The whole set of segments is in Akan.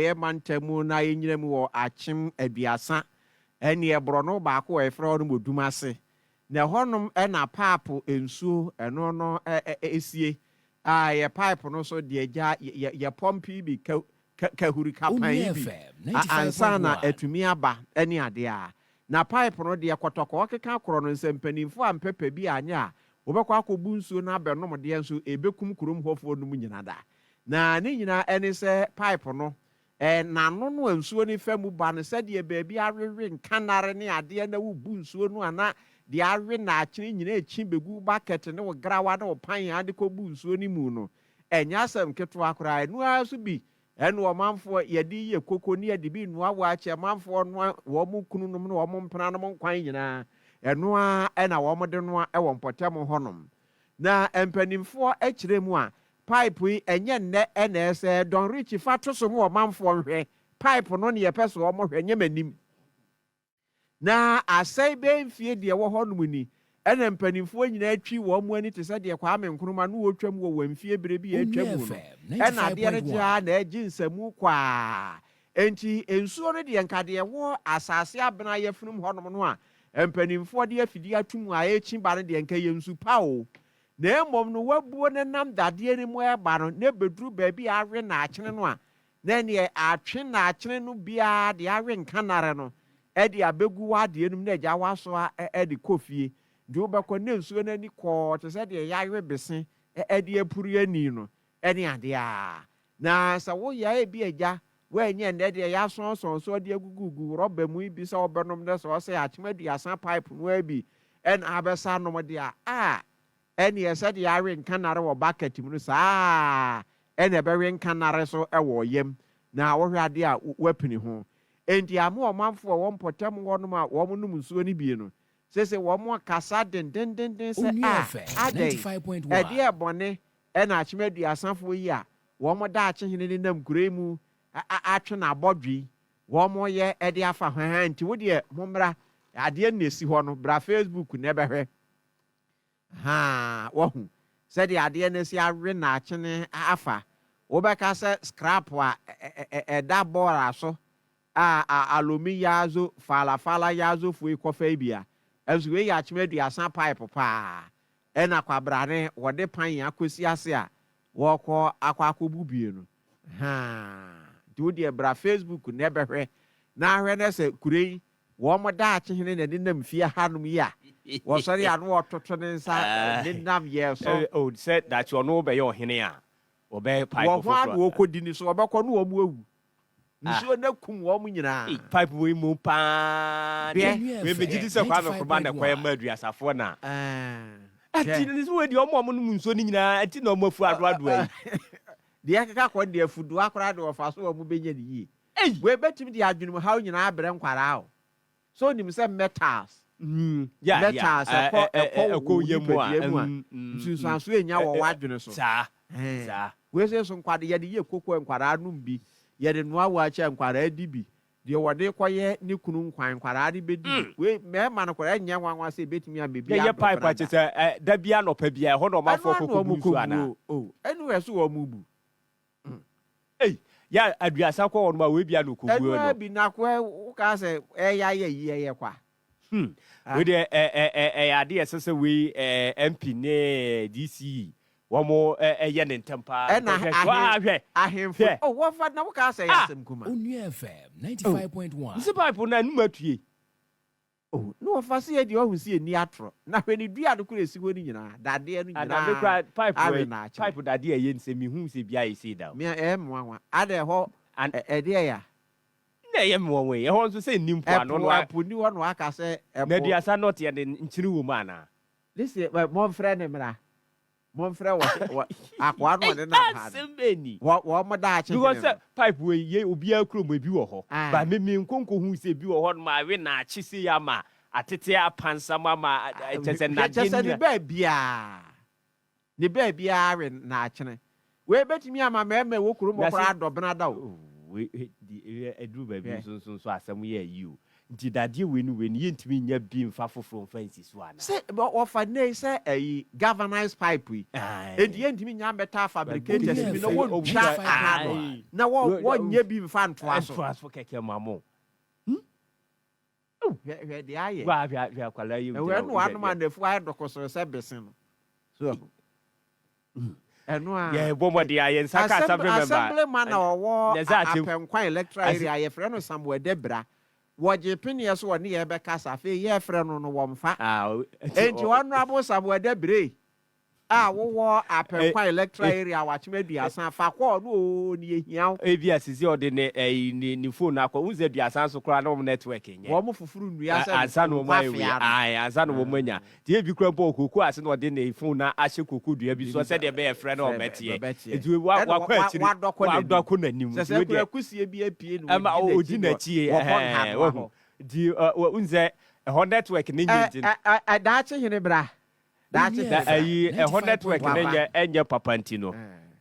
Atɔeɛ mantam na yɛnyina mu wɔ Akyem 30 ɛneɛ borɔno baako a yɛfrɛ hɔ nom Odumase. Na ɛhɔnom na paapo nsuo ɛno no ɛsie a yɛ pipe no so deɛ gya yɛ pɔmpe bi kahuri kapan yi bi ansa na atumi aba ne adeɛ a. Na pipe no deɛ kɔtɔkɔɔ keka korɔ no nsɛ mpaninfoɔ a mpɛpɛ bi anyɛ a wɔbɛkɔ akɔbu nsuo no abɛnom deɛ nso ɛbɛkum kurom hɔfoɔ nom nyina da. Na ne nyinaa ɛne sɛ pipe no n'ano no a nsuo no fa mu ba no sɛdeɛ baabi awewe nkannare ne adeɛ na wobu nsuo no a na deɛ awe naakyene nyinaa ɛkyi bɛgu wo bucket ne wo grawa ne wo pan a de kɔbu nsuo no mu no ɛnyɛ asɛm ketewa koraa. Ɛno ara nso bi ɛna ɔmanfoɔ yɛde yɛ koko ne yɛde bi noa waakye, ɔmanfoɔ noa wɔn kununom ne wɔn mpenanom nkwan nyinaa ɛno ara ɛna wɔn de noa ɛwɔ mpɔtam hɔnom. Na mpanimfoɔ kyerɛ mu a, pipe yi ɛnyɛ nnɛ ɛna ɛsɛ. Don Richie fa to so ma ɔmanfoɔ nhwɛ pipe no ne yɛpɛ so wɔn hwɛ nyɛ m'anim. Na asɛe bɛyɛ mfie deɛ ɛwɔ hɔnom ni, ɛna mpanimfoɔ nyinaa twi wɔn mu ani te sɛ deɛ Kwame Nkrumah no wɔtwam wɔ wɔn mfie berɛ bi a atwa mu no. Ɛna adeɛ no gye ara na ɛgye nsamu kɔ a. Enti nsuo no deɛ nka deɛ ɛwɔ asase abena yafunum hɔnom no a mpanimfoɔ de afidie ato mu a ɛrekyi ba no deɛ nka ɛyɛ nsu pa o. Na mmom no wabuo no nam dadeɛ no mu reba no na ɛbɛduru baabi a awe naakyene no a, na ɛneɛ atwe naakyene no biara de awe nkanare no de abɛgu w'adeɛ no mu na agya w'asoa de kɔ fie. Nti wobɛkɔ na nsuo no ani kɔɔ te sɛ deɛ yɛawe bese de apuri ani no ne adeɛ a. Na sɛ woyɛ a ebi agya woanyɛ nnɛ deɛ yɛasɔnsɔn so de agugugu rɔba mu yi bi sɛ wobɛnom na sɛ ɔsɛ akyem 30 pipe no ara bi na abɛsa anom deɛ a, a ɛneɛ sɛdeɛ awe nkanare wɔ bucket mu no saa ara na ɛbɛwe nkanare so wɔ ɔyam na wohwɛ adeɛ a woapini ho. Enti ama ɔmanfoɔ a wɔwɔ mpɔtam hɔnom a wɔnom nsuo no bi no, seesei wɔkasa dendendenden sɛ, Onua A, FM adɛn? 95.1. Ɛdeɛn bɔne na akyem aduasafoɔ yi a wɔn daakyehene nenam kuro yi mu atwe n'abɔdwe yi, wɔyɛ de afa ho? Ɛhaa nti wo deɛ mommra, adeɛ no na ɛsi hɔ no, bra Facebook na bɛhwɛ. Ahaa, wahu sɛdeɛ adeɛ no asi awe naakyene afa. Wobɛka sɛ scrap a ɛda bɔɔla so a alomi yazo falafala yazo foɔ yi kɔfa yi bi a. Nso wei yɛ akyem 30 pipe paa. Ɛna kwabrane wɔde pan akɔsi ase a wɔkɔ akɔ akɔbu bie no. Ahaa, nti wo deɛ bra Facebook na bɛhwɛ na ahwɛ na sɛ kuro yi wɔn daakye hene na nenam fie hanom yi a, wɔsɔre a na wɔtoto ne nsa nenam yɛn so. Oh, sɛ daakye ɔno bɛyɛ ɔhene a, wɔbɛyɛ pipe Wɔn ho ara na foforɔ. wɔkɔdi ne so, wɔbɛkɔ na wɔn awu. Nsuo no akum wɔn nyinaa. Ei, pipe wei mmom paa deɛ. Hwɛ. Wei megye di sɛ Kwame Nkrumah na ɛkɔyɛ maa aduasafoɔ na. Ɛɛ, Ɛnti hwɛ. ne sɛ wei deɛ wɔn a wɔnom nsuo no nyinaa, ɛnti na wɔn afu adoadoa yi. Deɛ ɛkeka kɔ no deɛ, afudoa koraa deɛ wɔfa so a wɔbɛnya no yie. Ei! Wei bɛtumi de adwenemhaw nyinaa abrɛ nkwadaa o. So wonim sɛ metals, metals ɛkɔ ɛkɔ wo nipadua mu a, nsunsuansoɔ ɛnya wɔ w'adwene so. Ɛɛ. Wei sei nso nkwadaa yɛde yɛ koko a nkwadaa nom bi, yɛde noa waakye a nkwadaa di bi, deɛ wɔde kɔyɛ ne kunu nkwan nkwadaa de bɛdi bi. Wei mmarima no koraa ɛnyɛ nwanwa sɛ ɛbɛtumi ama ebi Yɛyɛ adɔ pipe a brada. kyerɛ sɛ da biara anɔpa biara ɛhɔ na Ɛno ɔmanfoɔ ara kɔ na kɔbu wɔn nsuo kɔbu anaa? o. Oh, anywhere so wɔn bu. Ei, yɛ 30 kɔ hɔ nom a wei bia na ɔkɔbu Ɛno ara no. bi na akoa wokaa sɛ ɛyɛ ayɛ yi ɛyɛ kwa. Hmm, wei deɛ ɛ ɛ ɛ ɛyɛ adeɛ ɛsɛ sɛ wei ɛ MP ne DCE wɔn ɛ ɛyɛ ne ntɛm paa Ɛna because hwɛ ahen waa hwɛ ahemfo hwɛ oh wɔfa na wokaa sɛ ɛyɛ ah asɛm kuma. Onua FM oh 95.1. nsi pipe no anum atue. Oh, na wɔfa sɛ yɛ deɛ ɔhu sɛ yɛnni atorɔ. Na hwɛ ne dua no koro a ɛsi hɔ no nyinaa, dadeɛ no Ah na me nyinaa koraa pipe awe wei naakyene. pipe dadeɛ a ɛyɛ nsɛ mehu sɛ bi ayɛ sei da o. Me a ɛyɛ me nwanwa. Adɛn ɛhɔ An ɛ ɛdeɛ ya? Na ɛyɛ me nwanwa yi, ɛhɔ nso sɛ nni mpoano Ɛpo no a. ɛpo nni hɔ na waka sɛ Na ɛpo. 30 nɔteɛ de nkyene wɔ mu anaa? This year, ɛ momfrɛ no mmra. Momfrɛ wɔ wɔ akoa no a Ei ɔnenam ha no. asɛm bɛn ni? Wɔ wɔn daakye Because hene sɛ no. pipe wei yɛ obiara kurom ebi wɔ hɔ Ah. but me me nkonko hu sɛ ebi wɔ hɔ nom a awe naakye sei ama atete apansam ama kyɛ sɛ Hwɛ kyɛ nnadeɛ sɛ ne nyina. baabiara ne baabiara we naakyene. Wei bɛtumi ama mmarima a ɛwɔ kurom hɔ Na koraa se adɔ benada o. oh wei di ɛduru baabi Hwɛ. nso nso nso asɛm yɛ ayi o. Nti dadeɛ wei ne wei no yɛntumi nnya bi mfa foforɔ mfa nsi so anaa? Sɛ wɔfa nnɛ yi sɛ ayi galvanized pipe yi, enti yɛntumi nnya metal fabricators bi na wɔntwa aha no na wɔnyɛ bi mfa ntoa so. Ntoa so kɛkɛ ma mo. Hwɛ hwɛ deɛ ayɛ. Hwɛ hwɛ hwɛ akwadaa yi gyina hɔ. Ɛwɔ anom a n'afu ayɛ dɔkɔsɔɔ sɛ bese no. So ɛno a. Yɛ bɔ mmɔden a yɛn nsa ka assembly member. Assemblyman a ɔwɔ Apɛnkwan electoral area a yɛfrɛ no Samuel Debra. Wɔgye peneɛ so ɔne yɛn bɛkasa afei yɛfrɛ no no wɔmfa. Enti Honourable Samuel Debra a wowɔ Apɛnkwa electoral area Awakyem 30 fa kɔɔ no oo ne yɛhia wo. Ebia sisi ɔde ne ɛyi ne ne phone no akɔ wohu sɛ 30 so koraa na wɔn network nyɛ. Wɔn foforo nnua sɛ Ansa na wɔn ayɛ wei nkwafea no. Ae ansa na wɔn anya nti ebi koraa mpo wɔ koko ase na ɔde ne phone no ahyɛ koko dua bi so sɛdeɛ ɛbɛyɛ frɛ na ɔbɛteɛ nti wa Ɛna wakɔ akyiri wadɔ kɔ wadɔ n'anim. akɔ n'anim Sɛ nti sɛ wei koraa deɛ kusie bi apue na ɛma ɔdi ɔdi n'akyi na n'akyi wɔkɔ ɛhɛn nhadoa wahu hɔ. nti ɛ wohu sɛ ɛhɔ network no nyɛ Ɛ nti no. ɛ ɛ daakye hene bra. Daakye Na hene bra. ayi ɛhɔ network no nyɛ ɛnyɛ papa nti no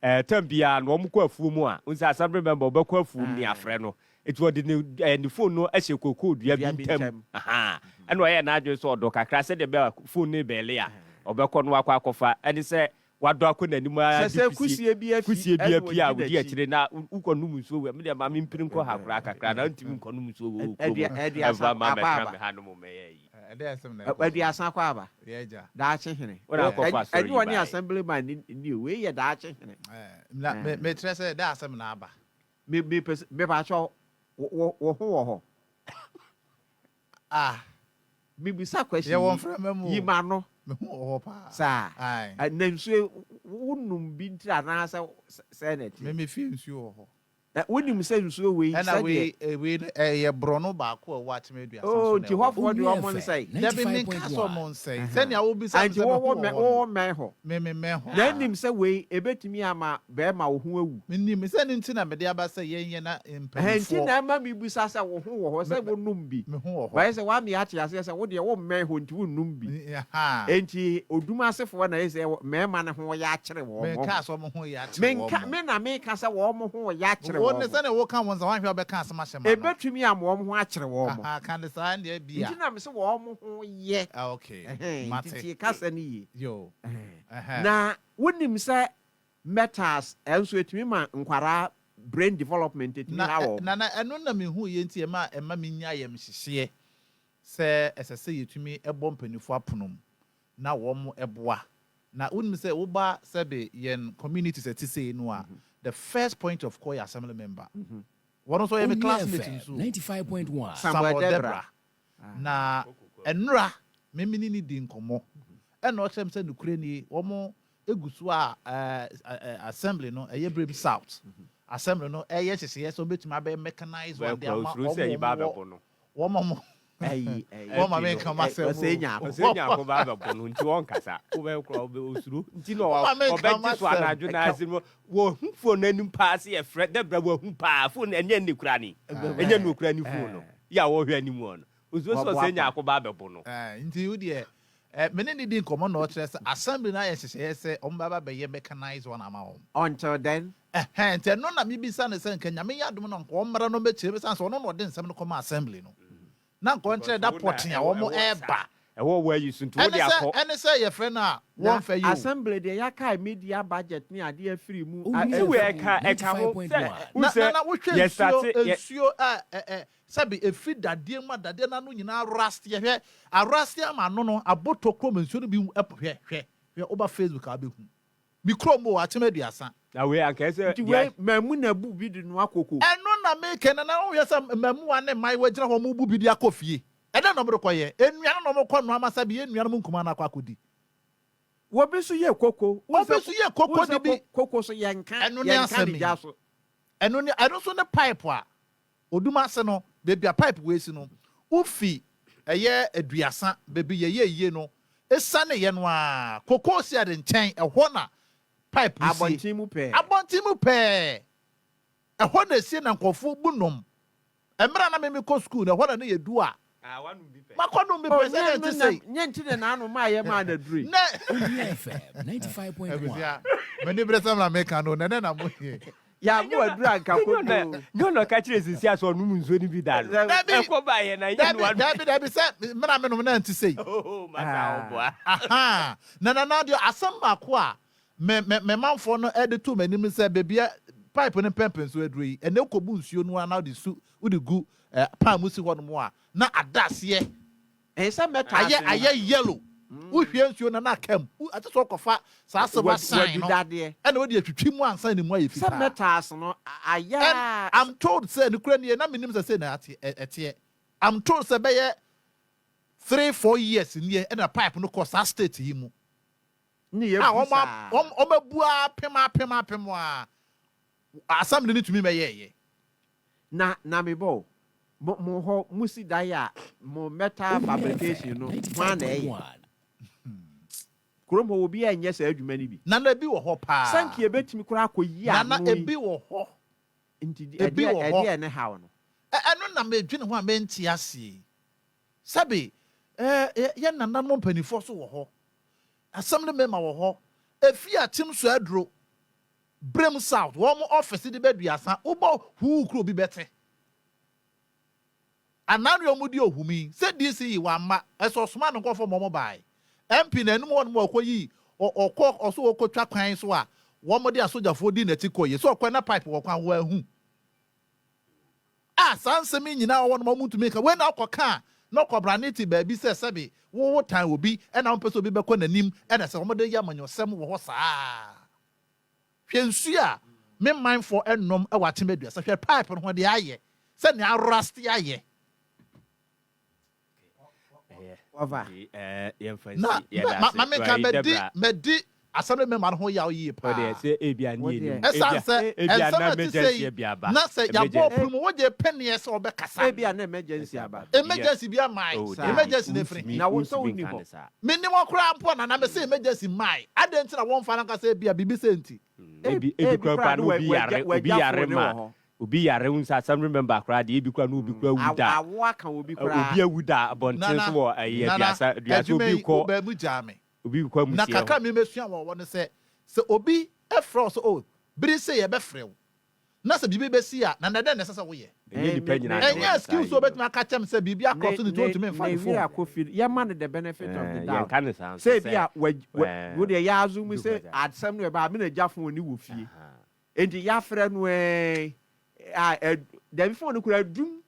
ɛɛ term biara no wɔn kɔ afuo mu a n sɛ assembly member ɔbɛkɔ afuo mu ne afrɛ no nti ɔde ne ɛɛ ne phone no ahyɛ kokoo dua bi ntam ahaa ɛna ɔyɛ n'adwene sɛ ɔdɔ kakra sɛdeɛ ɛbɛyɛ a phone no bɛɛle a ɔbɛkɔ no wakɔ akɔfa ɛne sɛ wadɔ akɔ n'anim ara Sɛ de sɛ kusie kusie bi afi kusie bi ɛna apue a ɔdi ɔdi n'akyi. akyire na wokɔ nom nsuo wɔ me deɛ ma mempiri nkɔ ha koraa kakra na wontumi nkɔ nom nsuo wɔ kurom 30 ɛmfa ma akɔ mɛtena aba. me ha nom mɛyɛ yi. Ɛdɛn asɛm na ɛkɔ so? 30 kɔ aba. Yɛ agya. Daakye hene. Wo na akɔfa asɔre Ɛnyɛ yi ɔne baeɛ. assemblyman ni ni o, wei yɛ daakye hene. Na me mekyerɛ sɛ dɛn asɛm na aba? Me me pɛ sɛ mepakyɛw wo wo wo ho wɔ hɔ? Ah. Mebisa question Yɛ wɔ yi, mframa mu yi o. m'ano. Me ho wɔ hɔ paa. Saa. Ae. Na nsuo wo nom bi ntira anaasɛ sɛn na ɛteɛ? Me me fie nsuo wɔ hɔ. Na wonim sɛ nsuo wei Ɛna sɛdeɛ. wei eh, wei no ɛyɛ borɔno baako a ɛwɔ Akyem 30 so Oh, na nti ɛwɔ. hɔfoɔ deɛ wɔn nsɛe. Dabi menka sɛ wɔn nsɛe. Sɛnea wobisa me Nti sɛ me ho wowɔ wɔ mɛ hɔ no. wowɔ mmɛn hɔ. Me me mmɛn hɔ Na paa. anim sɛ wei ɛbɛtumi ama bɛrima wo ho awu. Menim, sɛ ɛno nti na mede aba sɛ yɛnyɛ na Ɛhɛn nti mpanimfoɔ. na ɛma mebisa sɛ wo ho wɔ hɔ sɛ wonom bi. Me ho wɔ hɔ. Wayɛ sɛ woame ate aseɛ sɛ wo deɛ wommɛn hɔ nti wonnom bi. Ahaa. Enti odum asefoɔ na ɛyɛ sɛ mmarima no ho yɛ akyere wɔn. Menkaa sɛ wɔn ho yɛ akyere Menka, wɔn. me na meka sɛ wɔn ho yɛ akyere Wo ne wɔn. sɛdeɛ woka wɔn sɛ woanhwɛ a wobɛka asɛm ahyɛ m'ano. Ɛbɛtumi ama wɔn ho akyere wɔn. Ahaa, ka no saa ɛnneɛ ebia. Nti na mese wɔn ho yɛ. Ah, okay. Ɛhɛn, Mate. nti tie kasa no yie. Yo. Ɛhɛn. Ɛhɛn. Na wonim sɛ metals nso ɛtumi ma nkwadaa brain development ɛtumi Na, ha ɛ, wɔn. Nana, ɛno na mehuiɛ nti ɛma, ɛma menya ayamhyehyeɛ sɛ ɛsɛ sɛ yɛtumi bɔ mpaninfoɔ apono mu na wɔn boa. Na wonim sɛ woba sɛbe yɛn communities ɛte sei no a, the first point of call yɛ assembly member. Wɔn nso ɔyɛ me classmate nso o. Samuel Samuel Debra. Debra. Na ɛnora me me ne no di nkɔmmɔ ɛna ɔkyerɛ me sɛ nokorɛ nie wɔn egu so a ɛɛ assembly no ɛyɛ Brem South assembly no ɛyɛ nhyehyɛeɛ sɛ wɔbɛtumi abɛyɛ mechanized one de ama Osuro wɔn sɛ yi ba a wɔwɔ abɛbɔ no. wɔn a wɔn Ɛyi, ɛyi. wɔn ma me nka m'asɛm Ɔsɛ nya o. Ɔsɛ nya ko ba abɛbɔ no nti ɔnkasa. Wobɛyɛ koraa wobɛ osuro nti na Wɔn ma me nka ɔbɛgye so m'asɛm. anadwo na ase no wɔhu phone no anim paa sɛ yɛfrɛ Debra wɔhu paa phone no ɛnyɛ ne kura ni ɛnyɛ ne okura ne phone no yɛ a wɔhwɛ anim hɔ no osuro sɛ ɔsɛ nya ko ba abɛbɔ no. Ɛɛ, nti wo deɛ ɛ me ne ne di nkɔmmɔ na ɔkyerɛ sɛ assembly no ayɛ nhyehyɛeɛ sɛ wɔn bɛba bɛyɛ mechanized one ama wɔn. Until then. Ɛhɛn, nti ɛno na mebisa no sɛ nka Nyame yɛ adom no nka ɔmmra na ɔmmɛkyerɛ mu ɛsiane sɛ ɔno na ɔde nsɛm no kɔma assembly no na nka ɔnkyerɛ da pɔtee a wɔn ɛreba. Ɛwɔ wɔ ayi so nti wode Ɛne sɛ akɔ. ɛne sɛ yɛfrɛ no a Na wɔmfa yi o. assembly deɛ yɛakae media budget ne adeɛ afiri mu a Nti wei ɛka ɛka ho sɛ wohu Na sɛ na na wohwɛ yɛ nsuo starte yɛ. nsuo a ɛ ɛ sɛbe ɛfiri dadeɛ mu a dadeɛ no ano nyinaa rust yɛhwɛ arust ama ano no abɔ tokuro ma nsuo no bi ɛp hwɛ hwɛ hwɛ woba Facebook a wobɛhu. Me kurom o, akyem 30. Na wei anka ɛsɛ Nti deɛ. wei mmamu na bu bi de noa koko. Ɛno na meka yi, Nana, wohwɛ sɛ mmamuwa ne mmaayewa gyina hɔ wɔbu bi de akɔ fie. Ɛdɛn na wɔde kɔyɛ? Nnuane na wɔkɔ noa ma sɛbe yɛn nuanom nkumaa no akɔ akɔdi. Obi nso yɛ koko. Wohu Obi sɛ nso yɛ koko wohu de sɛ bi. koko so yɛnka Ɛno ne yɛnka asɛm ne yi. gya so. Ɛno ne ɛno nso ne pipe a odum ase no, baabi a pipe wei si no, wofi ɛyɛ 30 baabi yɛyɛ yie no, esianeeɛ no ara, kokoo si ade nkyɛn, ɛhɔ na pipe no sie. Abɔnten mu pɛɛ. Abɔnten mu pɛɛ. Ɛhɔ na esie na nkurɔfoɔ bu nom. Mmerɛ a na me mekɔ sukuu no, ɛhɔ na na yɛdu a, makɔnom bi Oh, pɛ, sɛdeɛ nyɛ ɛnte no na sei. nyɛ nti na n'ano maa yɛ maa no aduru yi. Nɛ. Abusua, m'ani bere sɛm na meka no, nɛnɛ na mo yɛ. Yɛamo aduru anka kodu. Nyɛ ɔna ɔka kyerɛ sisi a sɛ ɔnom nsuo no bi da no. Dabi. Ɛkɔ baeɛ na nyɛ no Dabi, dabi, dabi, sɛ mena menom na nte sei. Oh, masa ɔboa. Aha. Na nana deɛ, asɛm baako a me manfoɔ no de to m'anim sɛ baabi a pipe no mpɛmpɛn so aduro yi, ɛnɛ wokɔbu nsuo no a na wode su wode gu pan mu si hɔ nom a, na ada aseɛ. Ɛyɛ sɛ mɛta ayɛ ase no. Ayɛ yellow. Wohwie nsuo no na aka mu. Ɛte sɛ wokɔfa saa silver shine no Wadudadeɛ. ɛna wode atwitwi mu ansa ne mu ayɛ Sɛ fitaa. mɛta ase no ayɛ And a. I'm told sɛ nokura nie, na menim sɛ sei na ɛteɛ. I'm told sɛ bɛyɛ 3-4 years nie ɛna pipe no kɔ saa state yi mu Ne yɛ a bu wɔn saa. wɔn abu apem apem apem a assembly no tumi bɛyɛɛyɛ. Na mebɔ o, mo hɔ mo si dan a, mo metal fabrication no, hwan na ɛyɛ? Kurom hɔ obi a nyɛ saa adwuma no bi. Nana, ebi wɔ hɔ paa. Sanki ebetumi koraa akɔyi Nana, ano yi. ebi wɔ hɔ. Nti Ebi ɛdeɛ wɔ hɔ. ɛdeɛ ne haw no? Ɛno na medwene ho a mente aseɛ. Sɛbi yɛ nananom mpanimfoɔ so wɔ hɔ, assembly member wɔ hɔ, efi Akyem so aduro Brem South wɔn mo office de bɛduasa wobɔ huu kuro bi bɛte ananu a wɔn di ohumi sɛ DCE wamma, ɛsɛ ɔsoma ne nkɔfɔ ma wɔn baae. MP na anim hɔ nom ɔkɔ yi ɔkɔ ɔso ɔkɔ kwan so a wɔn de asogyafoɔ di n'akyi kɔ yie so ɔkɔ na pipe wɔ kwan wɔ ahu a saa nsɛm yi nyinaa wɔ nom, wɔn ntumi nka wei na ɔkɔ kaa na ɔkɔ brane te baabi sɛ sɛbi wowo tan obi ɛna wɔn pɛ sɛ obi bɛkɔ n'anim, ɛna sɛ wɔn de yɛ amanyɔsɛm wɔ hɔ saa. Hwɛ nsuo a me manfoɔ ɛnom ɛwɔ Akyem Aduasa, hwɛ pipe no ho de ayɛ sɛnea arust ayɛ. Wɔfa. Yɛmfa Na nsi yɛda ma ase. ma menka Right, mɛdi Debra. mɛdi assembly member no ho yaw yie paa. Ɔdeɛ sɛ ebia ne Wodeɛ. yɛnim. Ɛsiane sɛ Ebia ɛnsɛm na a ɛte sɛ emergency yi bi aba. na sɛ yɛabɔ Emergency. ɔpere mu wogye penneɛ sɛ ɔbɛkasa. Ebi a na emergency aba. Emergency bi amae. Oh, Saa. dabi, Emergency na efiri. wontumi- Na wo nso wontumi wonni nka hɔ. ne saa. Menim hɔ koraa mpo, nana mɛ sɛ emergency mae adɛn nti na wɔmfa no nkasa ebia biribi sɛ nti. Ebi ebi kura kura na obi yare, obi yare ma obi yare nsa assembly member koraa deɛ, ebi kura na obi kura wu da. Awo aka obi koraa. Obi awu da abɔnten so wɔ ɛyɛ Nana, Aduasa adwuma obi yi kɔ wobaa mu gyaa me. Obi kɔ Na amusie kakra hɔ. mi mɛsua wɔ wɔ no sɛ obi ɛfrɛ wo sɛ o bere sɛ yɛbɛfrɛ wo na sɛ biribi bɛsi a, na dɛn na ɛsɛ sɛ woyɛ? Ɛnyɛ nipa nyinaa na Ɛnyɛ wɔyɛ saa excuse yi sɛ wobɛtumi aka kyɛm sɛ biribi akɔ so ne nti wontumi mfa ne ne phone. wira kofi, yɛma no the benefit of the doubt. Yɛnka ne saa nso. Sɛ ebi a wo deɛ yɛ azo mu sɛ Dukwagya. asɛm no ɛba a mena gya phone ni wɔ fie enti yɛafrɛ no ɛɛ a ɛ dabi, phone no kura dum.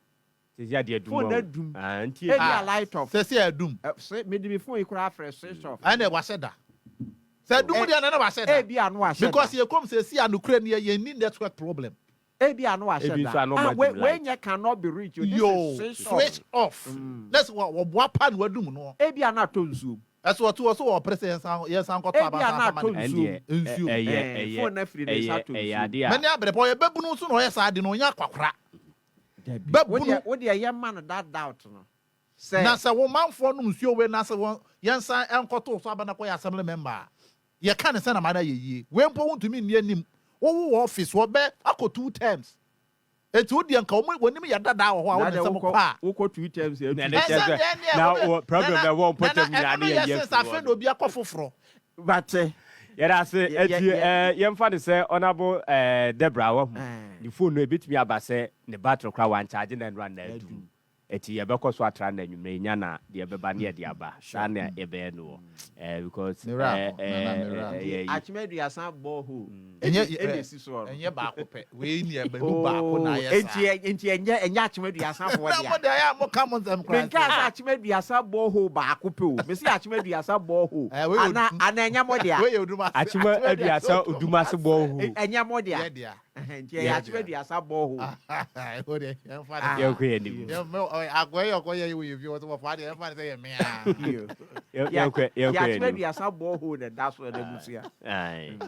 Sisi adeɛ dum. Phone o. na dum. Ah, nti Ebi Ah. a light off. Sɛ sɛ adum. Ɛ, sɛ mede mi phone yi kura afrɛ, switch off. Ɛnna wahyɛ da sɛ adum deɛ na wahyɛ da. Ebi a no wahyɛ Because da. yɛ kɔm sɛ si anokura ni yɛ ni network problem. Ebi a no wahyɛ Ebi da. nso a no Ah, ɔma wei dum wei light. nyɛ cannot be reached o. This Yo, is switch off. switch off na sɛ wɔboa pa na wadum no. Ebi a na atɔ nsuom. Ɛsɛ wɔte wɔ so wɔpere sɛ yɛnsan nkɔtɔ Ebi a aba na nsan atɔ fama ne nsuom. Ɛndeɛ Nsuo. ɛyɛ Eh, ɛyɛ phone na firi ne nsa ɛyɛ atɔ ɛyɛ nsuom. adeɛ a Mɛni abere pɔ ɔyɛ bɛbunu nso na ɔyɛ saa de no ɔnyɛ akwakora. Dabi. Bɛbunu. Wo deɛ yɛma no that doubt no sɛ Na sɛ wo manfoɔ nom nsuo wei na sɛ wɔn yɛnsan nkɔto so aba na kɔyɛ assembly member a, yɛka ne sɛ na ma no ayɛ yie. Wei mpo wontumi nni anim wowo wɔ office wɔbɛ akɔ two terms, eti wo deɛ nka wɔn wɔnim yɛ dadaa wɔ hɔ a Na wɔde deɛ nsɛm kɔ a wokɔ two terms Na atu. ne kyerɛ sɛ na wɔ problem ɛwɔ mpɔtam nyinaa ne yɛ yɛ yɛ sɛ afei na obi akɔ foforɔ. Bate. Yɛda ase. Eti yɛmfa ne sɛ Honourable Debra wahu ne phone no, ebitumi aba sɛ ne battery koraa wankyagye na nnura na adum, eti yɛbɛkɔ so atra na anwummerɛ nya na deɛ ɛbɛba ne yɛde aba saa na yɛbɛyɛ no wɔ because Mmerɛ aho, Nana, mmerɛ aho. ɛyɛ yi. Akyem Aduasa borehole. Ɛnyɛ ɛna esi soɔ no. Ɛnyɛ baako pɛ wei ni, ɛbɛnu baako na ayɛ Enti saa. Enti ɛnyɛ Akyem Aduasa foɔ Na mo dea. de ayɛ a mo ka mo nsɛm koraa. Menka sɛ Akyem Aduasa borehole baako pɛ o, mesi Akyem Aduasa borehole. Eh, wei yɛ Ana ana ɛnyɛ mo dea? Wei yɛ Odumase. Akyem Aduasa Odumase borehole. Ɛnyɛ mo dea? Yɛ dea. Ɛhɛn, nti ɛyɛ Akyem Aduasa borehole. O de yɛmfa Ah. ne Yɛnkɔ yɛn anim. Akɔyɛ yɛ ɔkɔyɛ yi wɔ yɛ fie wɔ sɛ wɔfa deɛ yɛmfa ne sɛ yɛ mea. Yɛnkɔ Yɛ yɛn Akyem anim. Aduasa borehole na ɛda so ɛna busua. Aye.